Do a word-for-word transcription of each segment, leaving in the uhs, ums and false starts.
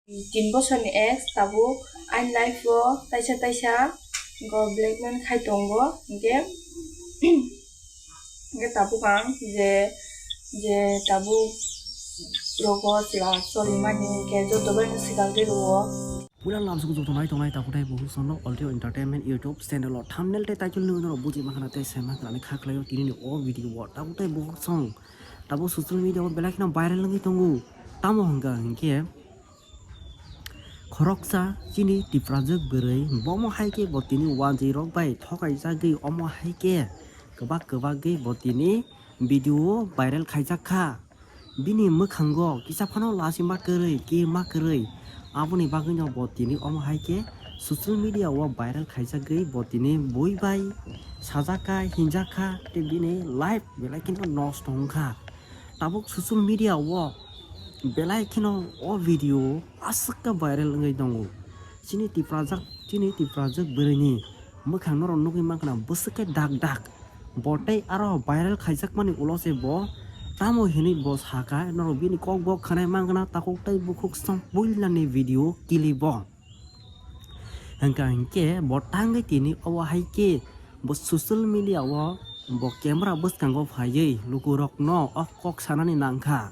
Tin bosorni ex tabuk aini life o taisa taisa go blackmail khai tongo, hinkhe hinkhe tabuk ang je je tabuk rogo chwla cholimani hinkhe joto bai no swkang ri rwo. Puila lamsok joto nai tongnai takutai buhuk sono Audio Entertainment YouTube channel o thumbnail tei title ni ulo buji makhana tei sema khana kha khlaio tini ni o video o takutai buhuk song tabuk social media o belai kheno viral wngwi tongo. Tamo hwnkha hinkhe khoroksa chini Tiprajwk bwrwi bomo hai khe bo tini wanjwi rok bai thokai jagwi omo hai khe kwbak kwbak gwi bo tini video viral khaijak kha. Bini mwkhango kisa phano lachima kwrwi, kirima kwrwi. Aboni bagwino bo tini omo hai khe social media o viral khaijagwi bo tini bui bai sajak kha, hinjak kha, tei bini life belai kheno nosto wng kha. Tabuk social media o belai kheno o video aswk khe viral wngwi tongo. Chini Tiprajak, chini Tiprajwk bwrwini mwkhang norok nugwi mankha na bwswk khe dak dak. Bo tei aro viral khaijakmani ulo se bo tamo hinwi bo sakha, norok bini kok bo khwnai mankha na takhuk tei bukhuk song puilani video clip o. Hwnkha hinkhe bo tangwi tini obo hai khe bo social media o bo camera bwskango phaiwi lukurokno o kok sanani nangkha.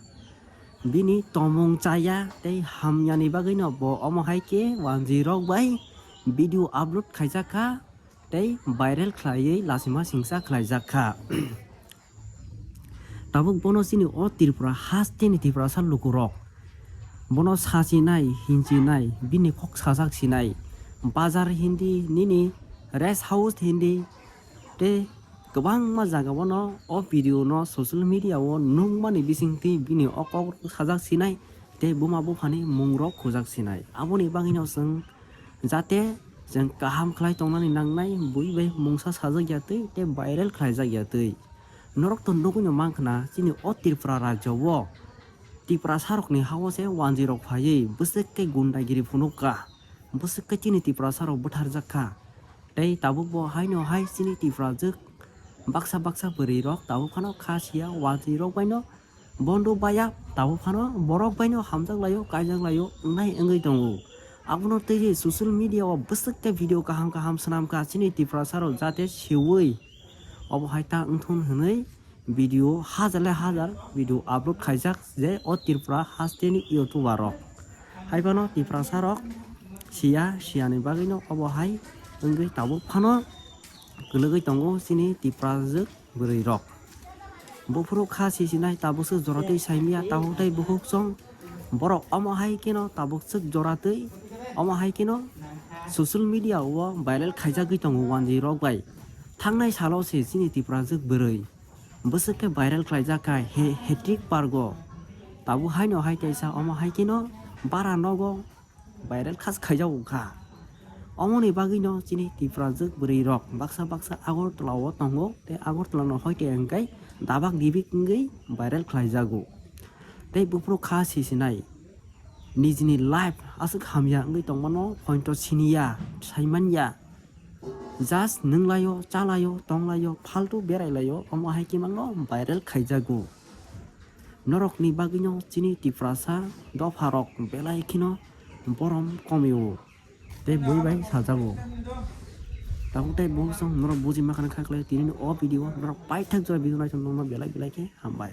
Bini tomung chaya tei hamyani bagwino bo omo hai khe wanjwi rok bai video upload khaijak kha tei viral khlaiwi lachima singsa khlaijak kha. Tabuk bono chini o Tripura hasteni Tiprasa lukurok bono sachinai, hinchinai, bini kok sajak sinai, bazar hindi, nini rest house hindi, tei kwbangma jaga bono o video no social media o nukmani bisingtwi bini o kok sajak sinai tei buma buphani mungrok khujak sinai. Aboni bagwino chwng jate chwng kaham khlai tongnani nangnai, bui bai mungsa sajak ya twi tei viral khlaijak ya twi. Norok to nugwino mankha, chini o Tripura rajyo o Tiprasa rokni ha o se wanjwi rok phaiwi bwswk khe gundagiri phunuk kha, bwswk khe chini Tiprasa rok bwtharjak kha. Tei tabuk bo haino hai chini Tiprajwk baksa baksa bwrwi rok tabuk phano kha siya, wanjwi rok baino bondo baya, tabuk phano borok baino hamjak laio, kaijak laio wngnai wngwi tongo. Abono twiwi social media o bwswk khe video kaham kaham swnam kha chini Tiprasa rok jate siwi obo hai ta wngthun hwnwi video hajar le hajar video upload khaijak je o Tripura hasteni YouTuber rok. Hai phano Tiprasa rok siya, siyani bagwino obo hai wngwi tabuk phano kwlwgwi tongo chini Tiprajwk bwrwi rok. Buphuru kha sisinai tabuk swk jora twi saimya tabuk tei bukhuk song borok omo hai kheno tabuk swk jora twi omo hai kheno social media o viral khaijagwi tongo wanjwi rok bai. Thangnai salo se chini Tiprajwk bwrwi bwswk khe viral khlaijak kha he-, Hattrick Park o. Tabuk haino hai kaisa omo hai kheno bara nogo viral khas khaijago kha. Omoni bagwino chini Tiprajwk bwrwi rok baksa baksa Agartala o tongo tei Agartala no hoi tei hwnkhe dabak dibik wngwi viral khlaijago. Tei buphuru kha sisinai nijini life aswk hamya wngwi tongmano pointo siniya, saimanya. Just nwnglaio, chalaio, tonglaio, faltu berailaio, omo hai khe mangno viral khaijago. Norokni bagwino chini Tiprasa dopharok belai kheno borom komio tei bui bai sajago. Tabuk tei buhuk song norok buji makhana kha khlai tini o video norok paithak jora video naithok nokno belai belai khe hambai.